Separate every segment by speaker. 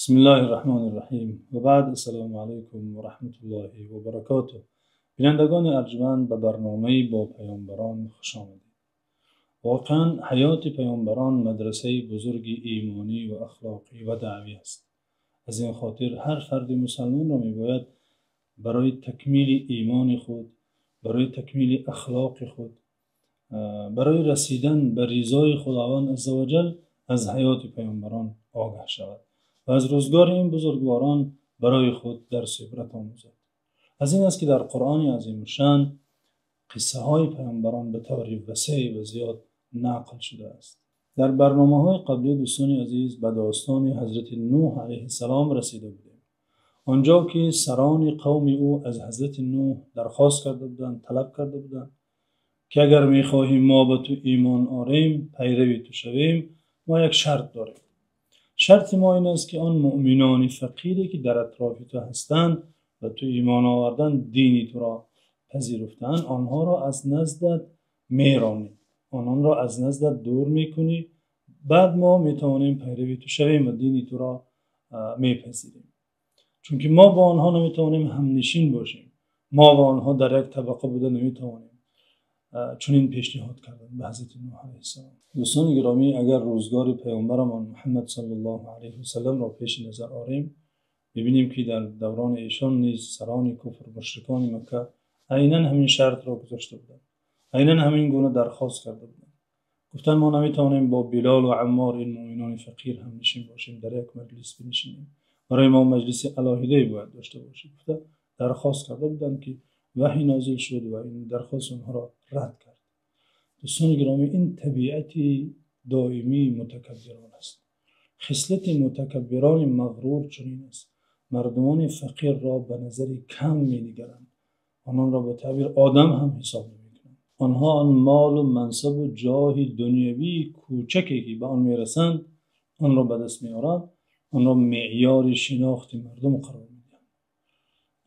Speaker 1: Бисмиллоҳир Раҳмонир Раҳим. Ва баъд, ассалому алайкум ва раҳматуллоҳи ва баракотуҳ. Бинандагони арҷманд, ба барномаи бо паёмбарон хуш омадед. Воқеан ҳаёти паёмбарон мадрасаи бузурги имонӣ ва ахлоқӣ ва даъвӣ аст. Аз ин хотир ҳар фарди мусулмонро мебояд барои такмили имони худ, барои такмили ахлоқи худ, барои расидан ба ризои Худованди азза ва ҷалл аз ҳаёти паёмбарон огоҳ шавад ва аз рӯзгори ин бузургворон барои худ дарс ва ибрат омӯзад. Аз ин аст ки дар Қуръони азимушшаън қиссаҳои паёмбарон ба таври васеъ ва зиёд нақл шудааст. Дар барномаҳои қаблӣ, дӯстони азиз, ба достони ҳазрати Нӯҳ алайҳиссалом расида будем. Он ҷо ки сарони қавми ӯ аз ҳазрати Нӯҳ дархост карда буданд, талаб карда буданд, ки агар мехоҳӣ мо ба ту имон орем, пайрави ту шавем, мо як шарт дорем. Шарти мо ин аст, ки он мӯъминони фақире ки дар атрофи ту ҳастанд ва ту имон овардан, дини туро пазируфтаанд, онҳоро аз наздат меронӣ, ононро аз наздат дур мекунӣ, баъд мо метавонем пайрави ту шавем ва дини туро мепазирем. Чунки мо бо онҳо наметавонем ҳамнишин бошем, мо бо онҳо дар як табақа буда наметавонем. Чунин пешниҳод карданд ба ҳазрати Нӯҳ алайҳиссалом. Дӯстони гиромӣ, агар рӯзгори паёмбарамон Муҳаммад саллаллоҳу алайҳи васаллам ро пеши назар орем, мебинем, ки дар давраи эшон низ сарони куфр, мушрикони Макка айнан ҳамин шартро гузошта буданд, айнан ҳамин гуна дархост карда буданд. Гуфтанд: мо наметавонем бо Билол ва Аммор, ин мӯъминони фақир, ҳамнишин бошем, дар як маҷлис бинишинем, барои мо маҷлиси алоҳидае бояд дошта бошем, гуфта дархост карда буданд, ки ваҳй нозил шуд ва ин дархости онҳоро рад кард. Дӯстони гиромӣ, ин табиати доимии мутакаббирон аст. Хислати мутакаббирони мағрур чунин аст: мардумони фақирро ба назари кам менигаранд, ононро ба таъбир одам ҳам ҳисоб намекунанд. Онҳо он мол ва мансаб ва ҷоҳи дунявии кӯчаке ки ба он мерасанд, онро ба даст меоранд, онро меъёри шинохти мардум қарор медиҳанд,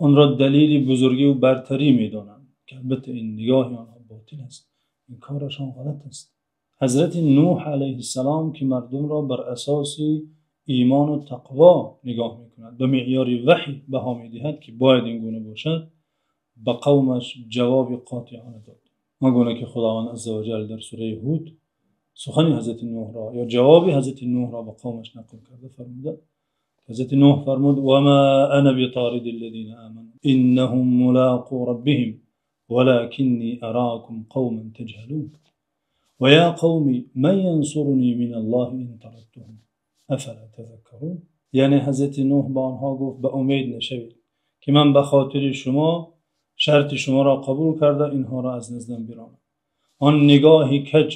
Speaker 1: онро далели бузургӣ ва бартарӣ медонанд, ки албатта ин нигоҳи онҳо ботил аст, ин корашон ғалат аст. Ҳазрати Нӯҳ алайҳиссалом, ки мардумро бар асоси имон ва тақво нигоҳ мекунад, ба меъёри ваҳй баҳо медиҳад, ки бояд ин гуна бошад, ба қавмаш ҷавоби қотеона дод. Он гуна ки Худованд азза ва ҷалл дар сураи Ҳуд сухани ҳазрати Нӯҳро ё ҷавоби ҳазрати Нӯҳро ба қавмаш нақл карда фармуда, ҳазрати Нӯҳ фармуд: ва мо ана биториди-ллазина оману иннаҳум мулоқу роббиҳим валокинни арокум қавман таҷҳалун ва ё қавми ман янсурунӣ миналлоҳи ин тарадтуҳум афало тазаккарун. Яъне ҳазрати Нӯҳ ба онҳо гуфт: ба умед нашавед, ки ман ба хотири шумо шарти шуморо қабул карда инҳоро аз наздам биронам. Он нигоҳи каҷ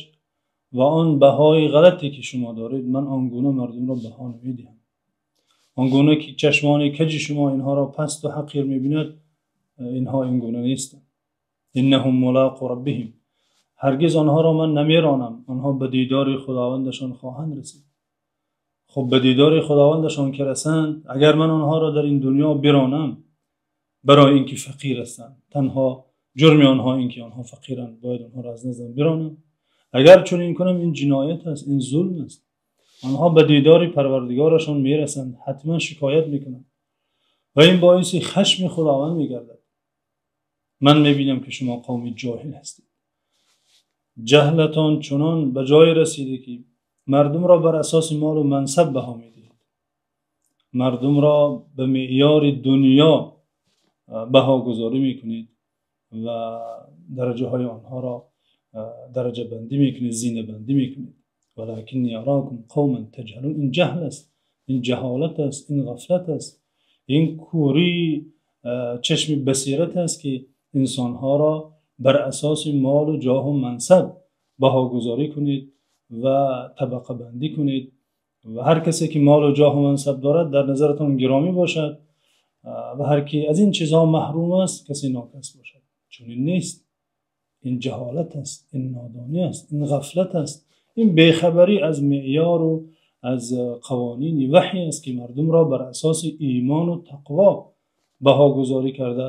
Speaker 1: ва он баҳои ғалате ки шумо доред, ман он гуна мардумро баҳо намедиҳам. Он гуна ки чашмони каҷи шумо инҳоро паст ва ҳақир мебинад, инҳо ин гуна нестанд. Иннаҳум мулоқу роббиҳим, ҳаргиз онҳоро ман намеронам, онҳо ба дидори Худовандашон хоҳанд расид. Хуб, ба дидори Худовандашон ки расанд, агар ман онҳоро дар ин дунё биронам барои инки фақир ҳастанд, танҳо ҷурми онҳо инки онҳо фақиранд, бояд онҳоро аз наздам биронам? Агар чунин кунам, ин ҷиноят аст, ин зулм аст. Онҳо ба дидори Парвардигорашон мерасанд, ҳатман шикоят мекунанд ва ин боиси хашми Худованд мегардад. Ман мебинам, ки шумо қавми ҷоҳил ҳастед. Ҷаҳлатон чунон ба ҷое расида, ки мардумро бар асоси мол ва мансаб баҳо медиҳед, мардумро ба меъёри дунё баҳогузорӣ мекунед ва дараҷаҳои онҳоро дараҷабандӣ мекунед, зинабандӣ мекунед. Валокинни арокум қавман таҷҳалун. Ин ҷаҳл аст, ин ҷаҳолат аст, ин ғафлат аст, ин кӯрии чашми басират аст, ки инсонҳоро бар асоси мол ва ҷоҳ ва мансаб баҳогузорӣ кунед ва табақабандӣ кунед ва ҳар касе ки мол ва ҷоҳ ва мансаб дорад, дар назаратон гиромӣ бошад ва ҳар ки аз ин чизҳо маҳрум аст, касе нокас бошад. Чунин нест. Ин ҷаҳолат аст, ин нодонӣ аст, ин ғафлат аст, ин бехабарӣ аз меъёр ва аз қавонини ваҳй аст, ки мардумро бар асоси имон ва тақво баҳогузорӣ карда,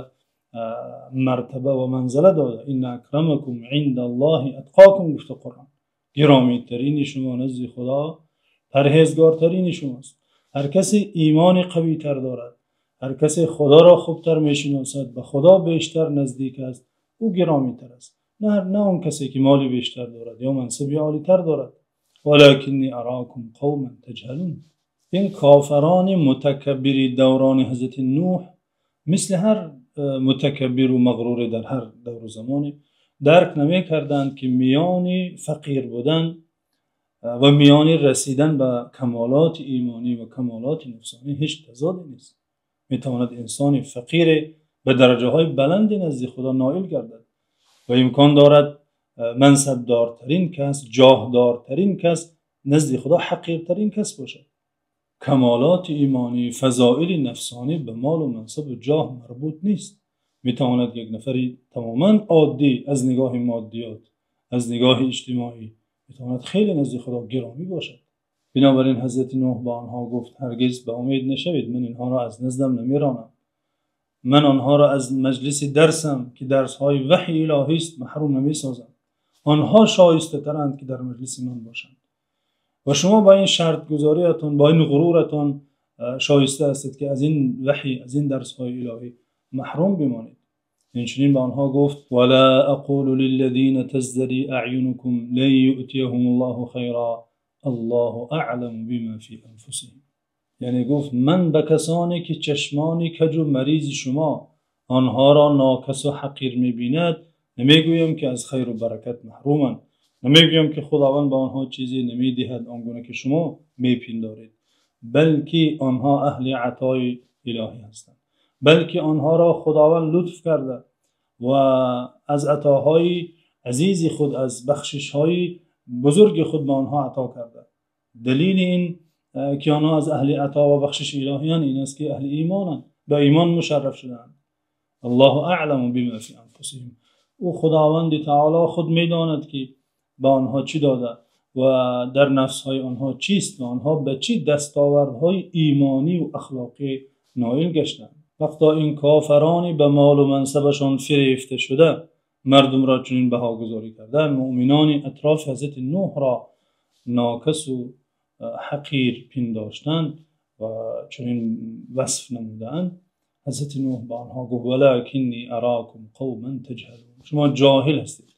Speaker 1: мартаба ва манзила дода. Инна акрамакум индаллоҳи атқокум, гуфта Қуръон. Гиромитарини шумо назди Худо парҳезгортарини шумост. Ҳар касе имони қавитар дорад, ҳар касе Худоро хубтар мешиносад, ба Худо бештар наздик аст, ӯ гиромитар аст. На он касе ки моли бештар дорад ё мансаби олитар дорад. Валакинни аракум қавман таҷҳалун. Ин кофирони мутакаббири даврони ҳазрати Нӯҳ мисли ҳар мутакаббир ва мағруре дар ҳар давру замоне дарк намекарданд, ки миёни фақир будан ва миёни расидан ба камолоти имонӣ ва камолоти нафсонӣ ҳеҷ тазоде нест. Метавонад инсони фақир ба дараҷаҳои баланде назди Худо ноил гардад ва имкон дорад мансабдортарин кас, ҷоҳдортарин кас назди Худо ҳақиртарин кас бошад. Камолоти имонӣ, фазоили нафсонӣ ба мол ва мансаб ва ҷоҳ марбут нест. Метавонад як нафари тамоман оддӣ аз нигоҳи моддиёт, аз нигоҳи иҷтимоӣ метавонад хеле назди Худо гиромӣ бошад. Бинобар ин ҳазрати Нӯҳ ба онҳо гуфт: ҳаргиз ба умед нашавед, ман инҳоро аз наздам намеронам. Ман онҳоро аз маҷлиси дарсам, ки дарсҳои ваҳйи илоҳӣ аст, маҳрум намесозам. Онҳо шоистатаранд, ки дар маҷлиси ман бошанд. Ва шумо бо ин шартгузориятон, бо ин ғуруратон шоиста ҳастед, ки аз ин ваҳй, аз ин дарсҳои илоҳӣ маҳрум бимонед. Инчунин ба онҳо гуфт: وَلَا أَقُولُ لِلَّذِينَ تَزْدَرِي أَعْيُنُكُمْ لَنْ يُؤْتِيَهُمُ اللَّهُ خَيْرًا اللَّهُ أَعْلَمُ بِمَا فِي أَنفُسِهِمْ. Яъне гуфт: ман ба касоне ки чашмони каҷ ва маризи шумо онҳоро нокас ва ҳақир мебинад, намегӯям ки аз хайру баракат маҳруманд. Намегӯям ки Худованд ба онҳо чизе намедиҳад он гуна ки шумо мепиндоред, балки онҳо аҳли атои илоҳӣ ҳастанд, балки онҳоро Худованд лутф карда ва аз атоҳои азизи худ, аз бахшишҳои бузурги худ ба онҳо ато карда. Далели ин ки онҳо аз аҳли ато ва бахшиши илоҳиянд ин аст, ки аҳли имонанд, ба имон мушарраф шудаанд. Аллоҳу аълам бима фи анфусиҳим. Ӯ Худованди таъоло худ медонад, ки ба онҳо чӣ дода ва дар нафсҳои онҳо чист ва онҳо ба чӣ дастовардҳои имонӣ ва ахлоқӣ ноил гаштанд. Вақте ин кофироне ба мол ва мансабашон фирефта шуда мардумро чунин баҳогузорӣ карданд, мӯъминони атрофи ҳазрати Нӯҳро нокас ва ҳақир пиндоштанд ва чунин васф намуданд, ҳазрати Нӯҳ ба онҳо гуфт: валакинни аракум қавман таҷҳалун. Шумо ҷоҳил ҳастед.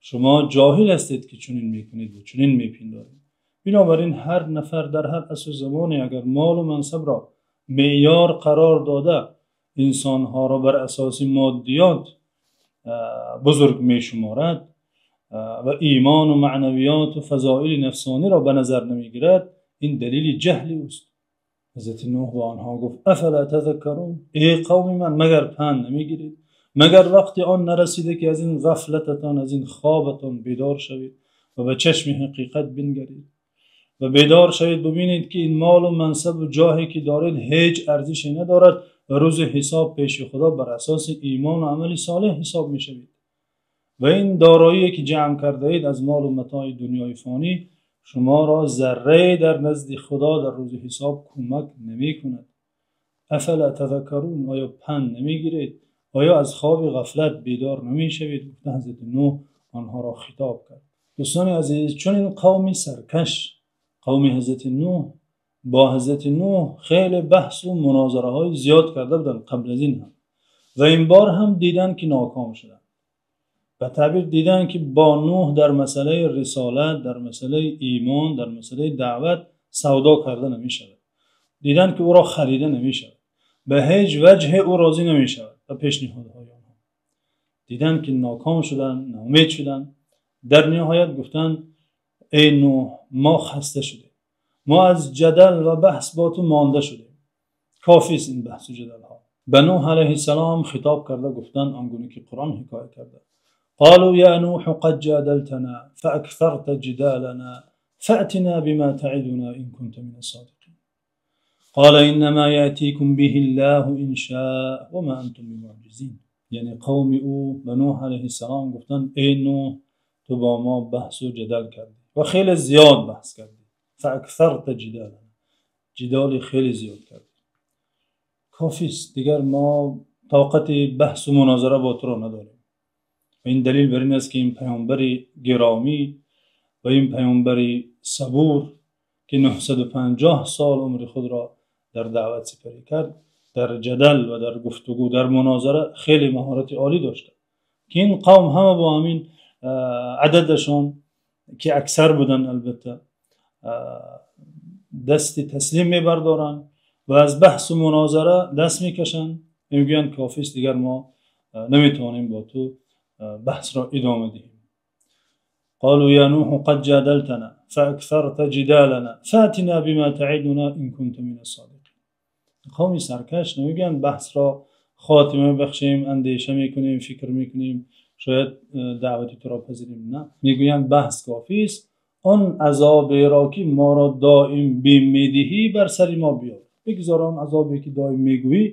Speaker 1: Шумо ҷоҳил ҳастед, ки чунин мекунед ва чунин мепиндоред. Бинобар ин ҳар нафар дар ҳар аср ва замоне агар мол ва мансабро меъёр қарор дода, инсонҳоро бар асоси моддиёт бузург мешуморад ва имон ва маънавиёт ва фазоили нафсониро ба назар намегирад, ин далели ҷаҳли ӯст. ҳазрати Нӯҳ ба онҳо гуфт: афала тазаккарун, эй қавми ман, магар панд намегиред? Магар вақти он нарасида, ки аз ин ғафлататон, аз ин хобатон бедор шавед ва ба чашми ҳақиқат бингаред ва бедор шавед, бибинед, ки ин мол ва мансаб ва ҷоҳе ки доред ҳеҷ арзише надорад ва рӯзи ҳисоб пеши Худо бар асоси имон ва амали солеҳ ҳисоб мешавед. Ва ин дороие ки ҷамъ кардаед аз мол ва матои дунёи фонӣ шуморо заррае дар назди Худо дар рӯзи ҳисоб кӯмак намекунад. Афала тазаккарун, оё панд намегиред? Оё аз хоби ғафлат бедор намешавед? Гуфта ҳазрати Нӯҳ онҳоро хитоб кард. Дӯстони азиз, чун ин қавми саркаш, қавми ҳазрати Нӯҳ, бо ҳазрати Нӯҳ хеле баҳс ва мунозираҳои зиёд карда буданд қабл аз ин ҳам, ва ин бор ҳам диданд, ки ноком шуданд. Ба таъбир диданд, ки бо Нӯҳ дар масъалаи рисолат, дар масъалаи имон, дар масъалаи даъват савдо карда намешавад. Диданд, ки ӯро харида намешавад. Ба ҳеҷ ваҷҳе ӯ розӣ намешавад ба пешниҳодҳои онҳо. Диданд, ки ноком шуданд, ноумед шуданд. Дар ниҳоят гуфтанд: эй Нӯҳ, мо хаста шудем. Мо аз ҷадал ва баҳс бо ту монда шудем. Кофист ин баҳс ва ҷадалҳо. Ба Нӯҳ алайҳиссалом хитоб карда гуфтанд он гуна ки Қуръон ҳикоят карда: قالوا يا نوح قد جادلتنا فأكثرت جدالنا فأتنا بما تعدنا إن كنت من الصادقين. قال إنما يأتيكم به الله إن شاء وما أنتم بمعجزين. Яъне қавми ӯ ба Нӯҳ алайҳиссалом гуфтанд: эй Нӯҳ, ту бо мо баҳс ва ҷадал кардӣ ва хеле зиёд баҳс кардӣ. فأكثرت جدالنا, ҷидоли хеле зиёд кардӣ. Кофист, дигар мо тоқати баҳс ва мунозира бо туро надорем. Ва ин далел бар ин аст, ки ин паёмбари гиромӣ ва ин паёмбари сабур ки 950 сол умри худро дар даъват сипарӣ кард, дар ҷадал ва дар гуфтугӯ, дар мунозара хеле маҳорати олӣ дошта, ки ин қавм ҳама бо ҳамин ададашон, ки аксар буданд, албатта дасти таслим мебардоранд ва аз баҳсу мунозара даст мекашанд. Мегӯянд кофист, дигар мо наметавонем бо ту баҳсро идома диҳем. قالوا يا نوح قد جادلتنا فأكثرت جدالنا فأتنا بما تعدنا إن كنت من الصادقين. қавми саркаш намегӯянд баҳсро хотима бахшем, андеша мекунем, фикр мекунем, шояд даъвати туро пазирем. На, мегӯянд баҳс кофист, он азоберо ки моро доим бим медиҳӣ бар сари мо биёр. Бигзор он азобе ки доим мегӯӣ,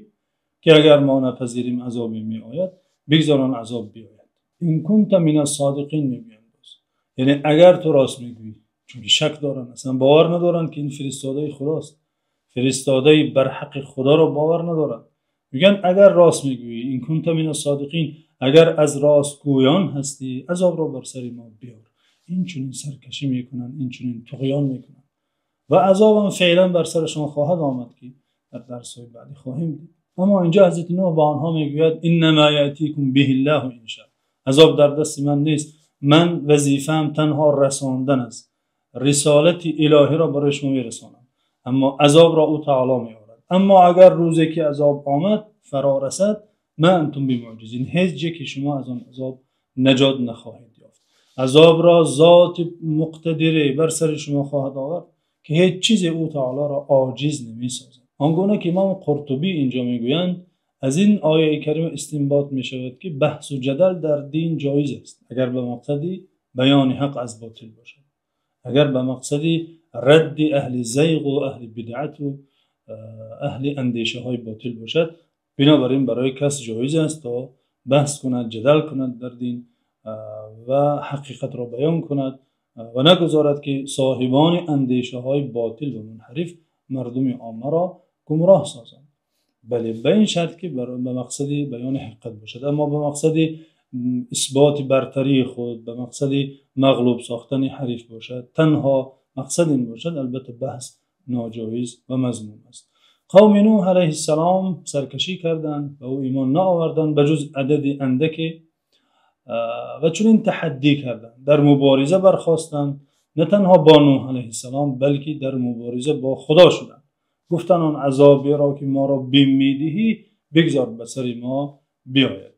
Speaker 1: ки агар мо напазирем азобе меояд, бигзор он азоб биёяд. إن كنت من الصادقين мегӯянд боз, яъне агар ту рост мегӯӣ, чунки шак доранд, асло бовар надоранд ки ин фиристодаи худост, фиристодаи барҳақи худоро бовар надоранд. Мегӯянд агар рост мегӯӣ, إن كنت من الصادقين, агар аз ростгӯён ҳастӣ, азобро бар сари мо биёр. Ин чунин саркашӣ мекунанд, ин чунин туғён мекунанд ва азобам феълан бар сарашон хоҳад омад, ки дар дарсҳои баъдӣ хоҳем дид. Аммо инҷо ҳазрати Нӯҳ ба онҳо мегӯяд: إنما يأتيكم به الله إن شاء. Азоб дар дасти ман нест, ман вазифаам танҳо расондан аст, рисолати илоҳиро барои шумо мерасонам, аммо азобро ӯ таъоло меорад. Аммо агар рӯзе ки азоб омад, фаро расад, ما أنتم بمعجزين, ҳеҷ яке шумо аз он азоб наҷот нахоҳед ёфт. Азобро зоти муқтадире бар сари шумо хоҳад овард, ки ҳеҷ чизе ӯ таъолоро оҷиз намесозад. Он гуна ки имом Қуртубӣ инҷо мегӯянд, аз ин ояи карима истинбот мешавад, ки баҳсу ҷадал дар дин ҷоиз аст, агар ба мақсади баёни ҳақ аз ботил бошад, агар ба мақсади радди аҳли зайғу аҳли бидъату аҳли андешаҳои ботил бошад. Бинобар ин барои кас ҷоиз аст то баҳс кунад, ҷадал кунад дар дин ва ҳақиқатро баён кунад ва нагузорад, ки соҳибони андешаҳои ботил ва мунҳариф мардуми оммаро гумроҳ созанд. Бале, ба ин шарт ки ба мақсади баёни ҳақиқат бошад. Аммо ба мақсади исботи бартарии худ, ба мақсади мағлуб сохтани ҳариф бошад, танҳо мақсад ин бошад, албатта баҳс ноҷоиз ва мазмум аст. Қавми Нӯҳ алайҳиссалом саркашӣ карданд, ба ӯ имон наоварданд ба ҷуз адади андаке, ва чунин таҳаддӣ карданд, дар мубориза бархостанд, на танҳо бо Нӯҳ алайҳиссалом, балки дар мубориза бо Худо шуданд. Гуфтанд он азоберо ки моро бим медиҳӣ, бигзор ба сари мо биёяд.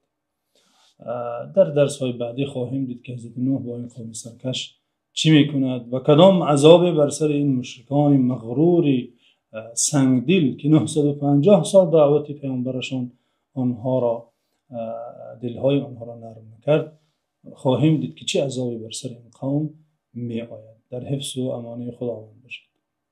Speaker 1: Дар дарсҳои баъдӣ хоҳем дид, ки ҳазрати Нӯҳ бо ин қавми саркаш чӣ мекунад ва кадом азобе бар сари ин мушрикони мағрури сангдил, ки 950 сол даъвати паёмбарашон онҳоро, дилҳои онҳоро нарм накард, хоҳем дид, ки чӣ азобе бар сари ин қавм меояд. Дар ҳифзу амони Худованд бошед.